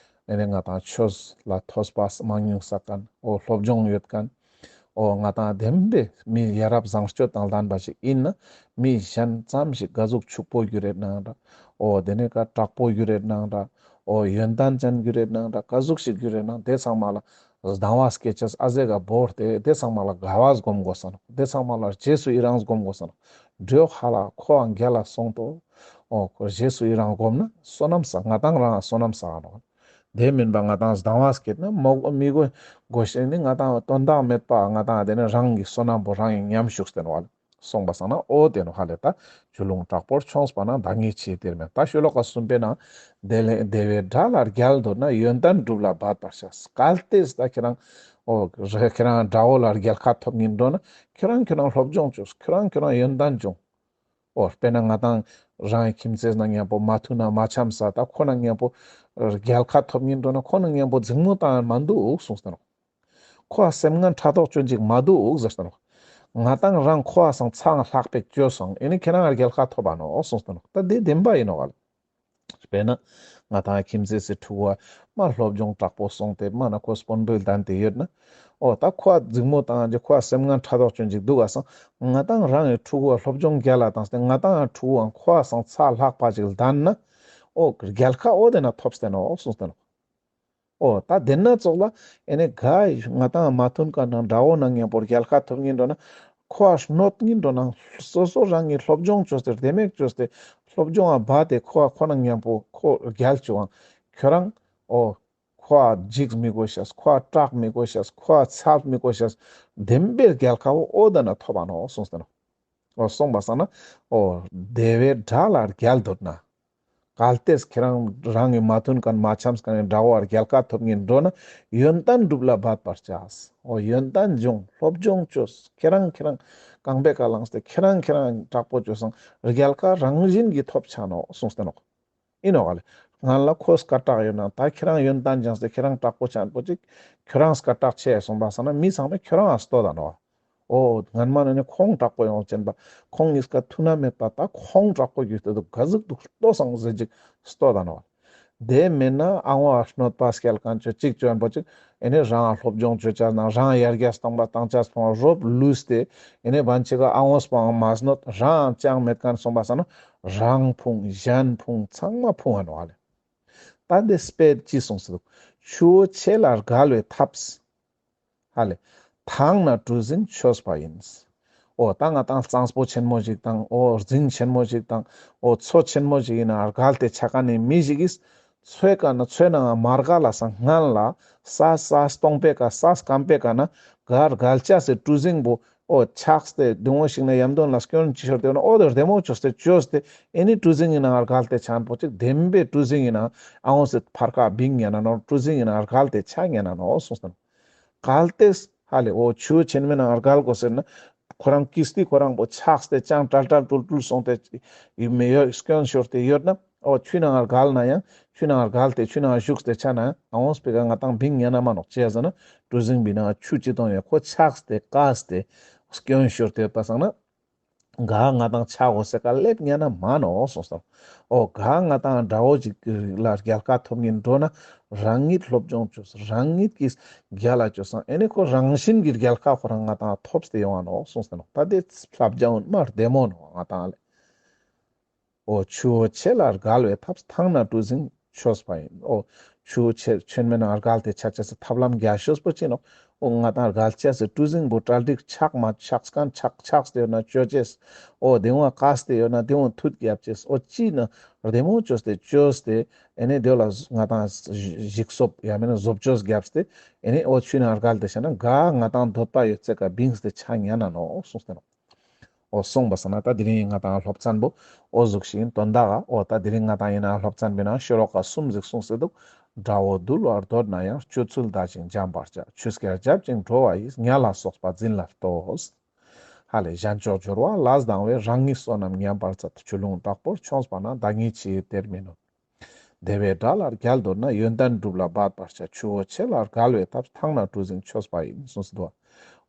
ཨེ་ནི་ང་ཏང་ཆོས་ལ་ཐོས་པ་མང་ཉུང་བསགས་མཁན། འོ་སློབ་སྦྱོང་ཡོད་མཁན། འོ་ང་ཏང་བདེན་པའི་མི་ཡ་རབས་བཟང་སྤྱོད་དང་ལྡན་པ་ཞིག་ཡིན་ན་མི་གཞན་ཙམ་ཞིག་ག་ཟུག་ཕྱུག་པོ་གྱུར་རེད་ནའང་འདྲ། འོ་དེ་ནས་ཀ་དྲག་པོ་གྱུར་རེད་ནའང་འདྲ། འོ་ཡོན་ཏན་ཅན་གྱུར་རེད་ནའང་འདྲ། ག་ཟུག་ཞིག་གྱུར་རེད་ནའང་དེ་ཚང་མ་ལ་སྡང་བ་སྐྱེ་ཅེས་ཨ་ཟེ་ག་བོར་ཏེ་དེ་ཚང་མ་ལ་དགའ་བ་སྒོམ་དགོས་ས་ནོག། དེ་ཚང་མ་ལ་རྗེས་སུ་ཡི་རང་སྒོམ་དགོས་ས་ནོག། འགྲོ་ཧ་ལ་ཁོའང་རྒྱལ་ལ་སོང་ཏོ། འོ་ཁོ་རྗེས་སུ་ཡི་རང་སྒོམ་ན་བསོད་ནམས་བསགས། ང་ཏང་རང་བསོད་ནམས་བསགས་ནོག། དེ་མིན་པ་ང་ཏང་སྡང་བ་སྐྱེད་ན་མོ་མི་གོ་གོ་ཤེས་ནི་ང་ཏང་དོན་དག་མེད་པ་ང་ཏང་དེ་ནི་རང་གི་བསོད་ནམས་པོ་རང་གི་ཉམས་ཞུགས་ཏེ་ནོག་ལེ། སོང་པ་སང་ན་འོ་དེ་ནོག་ཧ་ལེ། ད་ཆུ་ཀླུང་དྲག་པོར་མཆོངས་པ་ན་བདག་ཉིད་ཆེས་དེར་མེད། ད་ཤོ་ལོ་ཀ་གསུམ་པའི་ནང་དེ་ལས་དེ་བས་དགྲ་ལ་རྒྱལ་འདོད་ན་ཡོན་ཏན་སྒྲུབ་ལ་འབད་པར་བྱ། གལ་ཏེ་ད་ཁྱེད་རང་འོ་ཁྱེད་རང་དགྲ་བོ་ལ་རྒྱལ་ཁ་ཐོབ་སྙིང་འདོད་ན་ཁྱེད་རང་ཁྱེད་རང་སློབ་སྦྱོང་བཅོས། ཁྱེད་རང་ཁྱེད་རང་ཡོན་ཏན་སྦྱོང་། འོ་དཔེར་ན་ང་ཏང་རང་གི་ཁྱིམ་མཚེས་ནང་མཉམ་པོ་མ་མཐུན་ན་མ་འཆམས་ས་ད་ཁོ་ནང་མཉམ་པོ་རྒྱལ་ཁ་ཐོབ་སྙིང་འདོད་ན་ཁོ་ནང་མཉམ་པོ་འཛིང་མོ་བཏང་མ་འདུག་གསུངས་ཏེ་ནོག། ཁོ་སེམས་ངན་ཕྲག་དོག་ཅོ་ཅིག་མ་འདུག་ཟེར་ཏེ་ནོག། ང་ཏང་རང་ཁོ་སང་ཚང་ལྷག་པའི་ཅོས་སང་ཨེ་ནི་ཁྱེད་རང་རྒྱལ་ཁ་ཐོབ་པ་ནོག་གསུངས་ཏེ་ནོག། ད་དེ་བདེན་པ་ཡིན་ནོག་ལེ། དཔེར་ན་ང་ཏང་ཁྱིམ་མཚེས་སི་ཕྲུ་གུ་མ་སློབ་སྦྱོང་དྲག་པོ་སོང་སྟེ་མ་ན་ཁོ་དཔོན་པོའི་ལྡན་ཏེ་ཡོད་ན། འོ་ད་ཁོ་འཛིང་མོ་བཏང་རྗེས་ཁོ་སེམས་ངན་ཕྲག་དོག་ཅོ་ཅིག་འདུག་ག་སང་ང་ཏང་རང་གི་ཕྲུ་གུ་སློབ་སྦྱོང་རྒྱལ་ལ་བཏང་སྟེ་ང་ཏང་ཕྲུ་གུའང་ཁོ་སང་ཚ་ལྷག་པ་ཅིག་ལྡན་ན། འོ་རྒྱལ་ཁ་འོ་དེ་ན་ཐོབ་སྟེ་ནོག་གསུངས་ཏེ་ནོག། འོ་ད་དེ་ན་ཙོགས་ལ་ཨེ་ནི་ག་ང་ཏང་མ་མཐུན་ཀ་ནང་དགྲ་བོ་ནང་མཉམ་པོ་རྒྱལ་ཁ་ཐོབ་སྙིང་འདོད་ན་ཁོ་ཨ་གནོད་སྙིང་འདོད་ན་སོ་སོ་རང་གི་སློབ་སྦྱོང་བཅོས་ཏེ་བདེ་མོ་བཅོས་ཏེ་སློབ་སྦྱོང་ཨ་བ་དེ་ཁོ་ཨ་ཁོ་ནང་མཉམ་པོ་ཁོ་རྒྱལ་བཅུག་ཨང་ཁྱོད་རང་འོ་ཁོ་ཨ་འཇིགས་མི་དགོས་ཤེས། ཁོ་ཨ་སྐྲག་མི་དགོས་ཤེས། ཁོ་ཨ་འཚབ་མི་དགོས་ཤེས། བདེན་པའི་རྒྱལ་ཁ་བོ་འོ་དེ་ན་ཐོབ་པ་ནོག་གསུངས་ཏེ་ནོག། འོ་སོང་པ་སང་ན་འོ་དེ་བས་དགྲ་ལ་རྒྱལ་འདོད་ན། གལ་ཏེ་ཁྱེད་རང་རང་གི་མ་མཐུན་མཁན་མ་འཆམས་མཁན་ནི་དགྲ་བོ་ལ་རྒྱལ་ཁ་ཐོབ་སྙིང་འདོད་ན་ཡོན་ཏན་སྒྲུབ་ལ་འབད་པར་བྱ། འོ་ཡོན་ཏན་སྦྱོང་སློབ་སྦྱོང་བཅོས། ཁྱེད་རང་ཁྱེད་རང་རྐང་པའི་ཀ་ལངས་ཏེ་ཁྱེད་རང་ཁྱེད་རང་དྲག་པོ་བཅོས་སང་རྒྱལ་ཁ་རང་བཞིན་གྱིས་ཐོབ་ཆ་ནོག་གསུངས་ཏེ་ནོག། ཨིན་ནོག་ལེ། སྔན་ལ་ཁོ་སྐད་གྲགས་ཡོད་ན་ད་ཁྱེད་རང་ཡོན་ཏན་སྦྱངས་ཏེ་ཁྱེད་རང་དྲག་པོ་ཆ་མཁན་པོ་ཅིག་ཁྱོད་རང་སྐད་གྲགས་ཆེ་སོང་པ་སང་ན་མི་ཚང་མས་ཁྱོད་རང་ཨ་བསྟོད་ད་ནོག། འོ་སྔན་མ་ནི་ཁོང་དྲག་པོ་ཡོང་ཅན་པ། ཁོང་གཉིས་ཀ་མཐུན་ན་མེད་པ་ད་ཁོང་དྲག་པོ་གྱུར་ཏེ་འདུག་ག་ཟུག་འདུག་ལྟོས་སང་ཟེར་ཅིག་ལྟོས་ད་ནོག། དེ་མེད་ན་ཨ་བོ་ཨ་གནོད་པ་སྐྱེལ་མཁན་ཅོ་ཅིག་ཅོ་ཡན་པོ་ཅིག་ཨེ་ནི་རང་སློབ་སྦྱོང་ཅོ་ཅ་ནང་རང་ཡར་རྒྱས་གཏོང་པ་བཏང་ཅ་སོང་རོབ་ལུས་ཏེ་ཨེ་ནི་བན་ཅིག་ག་ཨ་བོ་སྤང་མ་གནོད་རང་ཅང་མེད་མཁན་སོང་པ་སང་ན་རང་ཕུང་གཞན་ཕུང་ཚང་མ་ཕུང་ང་ནོག་ལེ། ད་འདི་དཔེ་ཅི་གསུངས་སུ་འདུག། ཆུ་བོ་ཆེ་ལ་བརྒལ་བའི་ཐབས། ཧ་ལེ། ཐང་ན་གྲུ་གཟིངས་ཆོད་པ་ཡིན། འོ་ད་ང་ཏང་གཙང་པོ་ཆེན་མོ་ཞིག་དང་འོ་རྫིང་ཆེན་མོ་ཞིག་དང་འོ་མཚོ་ཆེན་མོ་ཞིག་ཡིན་ན་བརྒལ་ཏེ་ཆ་མཁན་ནི་མི་ཞིག་གིས་མཚོའི་ཀ་ན་མཚོའི་ནང་མ་བརྒལ་ལ་སང་སྔན་ལ་ས་ས་སྟོང་པའི་ཀ་ས་སྐམ་པའི་ཀ་ན་ག་བརྒལ་ཅ་སི་གྲུ་གཟིངས་པོ་འོ་ཆགས་ཏེ་དེ་འོ་ཞིག་ན་ཡམ་དོན་ལ་སྐྱོན་ཅི་ཤོར་ཏེ་ཡོད་ན་འོ་དེ་བདེ་མོ་བཅོས་ཏེ་བཅོས་ཏེ་ཨེ་ནི་གྲུ་གཟིངས་ཡིན་ན་བརྒལ་ཏེ་ཆ་མཁན་པོ་ཅིག་བདེན་པའི་གྲུ་གཟིངས་ཡིན་ན་ཨ་བོ་སི་ཕར་ཁ་བིང་ཉན་ན་ནོག། གྲུ་གཟིངས་ཡིན་ན་བརྒལ་ཏེ་ཆ་ཉན་ན་ནོག་གསུངས་ཏེ་ནོག། གལ་ཏེ་ཧ་ལེ་འོ་ཆུ་ཆེན་མོའི་ནང་བརྒལ་དགོས་ཟེར་ན་ཁོ་རང་ཀིས་ཏི་ཁོ་རང་པོ་ཆགས་ཏེ་ཅང་ཀྲལ་ཀྲལ་ཀྲུལ་ཀྲུལ་སོང་སྟེ་ཡོད་མེད་ཡོད་སྐྱོན་ཤོར་ཏེ་ཡོད་ན་འོ་ཆུའི་ནང་བརྒལ་ན་ཡང་ཆུའི་ནང་བརྒལ་ཏེ་ཆུའི་ནང་ཞུགས་ཏེ་ཆ་ན་ཡང་ཨ་བོ་སྤེ་ཀ་ང་ཏང་བིང་ཉན་ན་མ་ནོག། ཅི་ཟེར་ན་གྲུ་གཟིངས་པའི་ནང་ཆུ་ཅི་གཏོང་ཡོད་ཁོ་ཆགས་ཏེ་བཀག་སྟེ་སྐྱོན་ཤོར་ཏེ་ཡོད་པ་སང་ན། ག་ང་ཏང་ཆ་དགོས་སེ་ཀ་ལེབ་ཉན་ན་མ་ནོག་གསུངས་སོང་། འོ་ག་ང་ཏང་དགྲ་བོ་ཅིག་ལ་རྒྱལ་ཁ་ཐོབ་སྙིང་འདོད་ན་རང་ཉིད་སློབ་སྦྱོང་བཅོས་རང་ཉིད་ཀྱིས་རྒྱལ་ལ་བཅོས་སང་ཨེ་ནི་ཁོ་རང་བཞིན་གྱི་རྒྱལ་ཁ་ཁོ་རང་ང་ཏང་ཐོབ་སྟེ་ཡོང་ང་ནོག་གསུངས་སོང་། ད་དེ་བསླབ་བྱ་འོན་མ་བདེ་མོ་ནོག་ང་ཏང་ལེ། འོ་ཆུ་བོ་ཆེ་ལ་བརྒལ་བའི་ཐབས་ཐང་ན་གྲུ་གཟིངས་ཆོད་པ་ཡིན། འོ་ཆུ་བོ་ཆེ་ཆེན་མོའི་ནང་བརྒལ་ཏེ་ཆ་ཅེས་སི་ཐབས་ལམ་རྒྱ་ཤོས་པོ་ཅི་ནོག། འོ་ང་ཏང་བརྒལ་ཅེས་སི་གྲུ་གཟིངས་པོ་གྲ་སྒྲིག་ཆགས་མ་ཆགས་མཁན་ཆགས་ཆགས་ཏེ་ཡོད་ན་བཅོ་ཅེས། འོ་དེ་བོ་བཀག་སྟེ་ཡོད་ན་དེ་བོ་མཐུད་རྒྱབ་ཅེས། འོ་ཅི་ན་བདེ་མོ་བཅོས་ཏེ་བཅོས་ཏེ་ཨེ་ནི་དེ་ལ་ང་ཏང་ཞིག་གསོབ་ཡང་མིན་ན་བཟོ་བཅོས་རྒྱབ་སྟེ་ཨེ་ནི་འོ་ཆུའི་ནང་བརྒལ་ཏེ་ཆ་ན་ག་ང་ཏང་འདོད་པ་ཡོད་ཚད་ཀ་བིངས་ཏེ་ཆ་ཉན་ན་ནོག་གསུངས་ཏེ་ནོག། འོ་སོང་པ་སང་ན་ད་དེ་རིང་ང་ཏང་སློབ་ཚན་པོ་འོ་ཟུག་ཞིག་ཡིན་དོན་དག་ག། འོ་ད་དེ་རིང་ང་ཏང་ཡིན་ན་སློབ་ཚན་པའི་ནང་ཤོ་ལོ་ཀ་གསུམ་ཟིག་གསུངས་སེ་འདུག། དགྲ་བོ་འདུལ་བར་འདོད་ན་ཡང་། སྤྱོད་ཚུལ་བདག་བཞིན་འཇམ་པར་བྱ། ཆུ་སྐྱར་རྒྱབ་ཅིང་འགྲོ་བ་ཡིས། ཉ་ལ་སོགས་པ་འཛིན་ལ་ལྟོས། ཧ་ལེ་གཞན་ཕྱོགས་སྦྱོར་བ་ལ་སྡང་བས། རང་ཉིད་བསོད་ནམས་ཉམས་པར་འཚལ། ཆུ་ཀླུང་དྲག་པོར་མཆོངས་པ་ན། བདག་ཉིད་ཕྱིའི་གཏེར་མིན་ནོ། བདེ་བའི་དགྲ་ལ་རྒྱལ་མདོར་ན། ཡོན་ཏན་སྒྲུབ་ལ་འབད་པར་བྱ། ཆུ་བོ་ཆེ་ལ་བརྒལ་བའི་ཐབས། ཐང་ནག་གྲུ་གཟིངས་ཆོད་པ་ཡིན། གསུངས་སོ།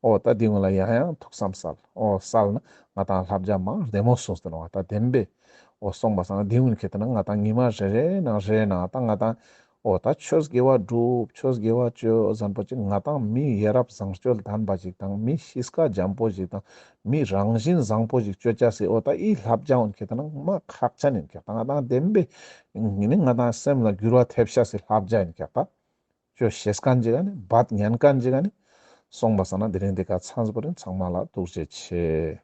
འོ་ད་འདི་ཀུན་ལ་ཡང་ཡང་ཐུགས་བསམ་སལ། འོ་སལ་ན་ང་ཏང་བསླབ་བྱ་མ་བདེ་མོ་གསུངས་ཏེ་ནོག། ད་བདེན་པའི་འོ་སོང་པ་སང་ན་འདི་ཀུན་ཁེ་ཏེ་ན་ང་ཏང་ཉི་མ་རེ་རེ་ནང་རེ་ནང་ད་ང་ཏང་འོ་ད་ཆོས་དགེ་བ་སྒྲུབ་ཆོས་དགེ་བ་ཅོ་ཟེར་པོ་ཅིག་ང་ཏང་མི་ཡ་རབས་བཟང་སྤྱོད་ལྡན་པ་ཅིག་དང་མི་གཤིས་ཀ་འཇམ་པོ་ཅིག་དང་མི་རང་བཞིན་བཟང་པོ་ཅིག་ཅོ་ཅེས་སི་འོ་ད་འི་བསླབ་བྱ་ཀུན་ཁེ་ཏེ་ན་མ་ཁག་ཅན་ཡིན་ཀྱག། ད་ང་ཏང་བདེན་པའི་ནི་ང་ཏང་སེམས་ལ་འགྱུར་བ་ཐེབས་ཤེས་སི་བསླབ་བྱ་ཡིན་ཀྱག། ད་ཅོ་ཤེས་མཁན་ཅིག་ག་ནི་འབད་ཉན་མཁན་ཅིག་ག་ནི་སོང་པ་སང་ན་དེ་རིང་འདི་ཀ་ཚང་པོ་རིན། ཚང་མ་ལ་ཐུགས་རྗེ་ཆེ།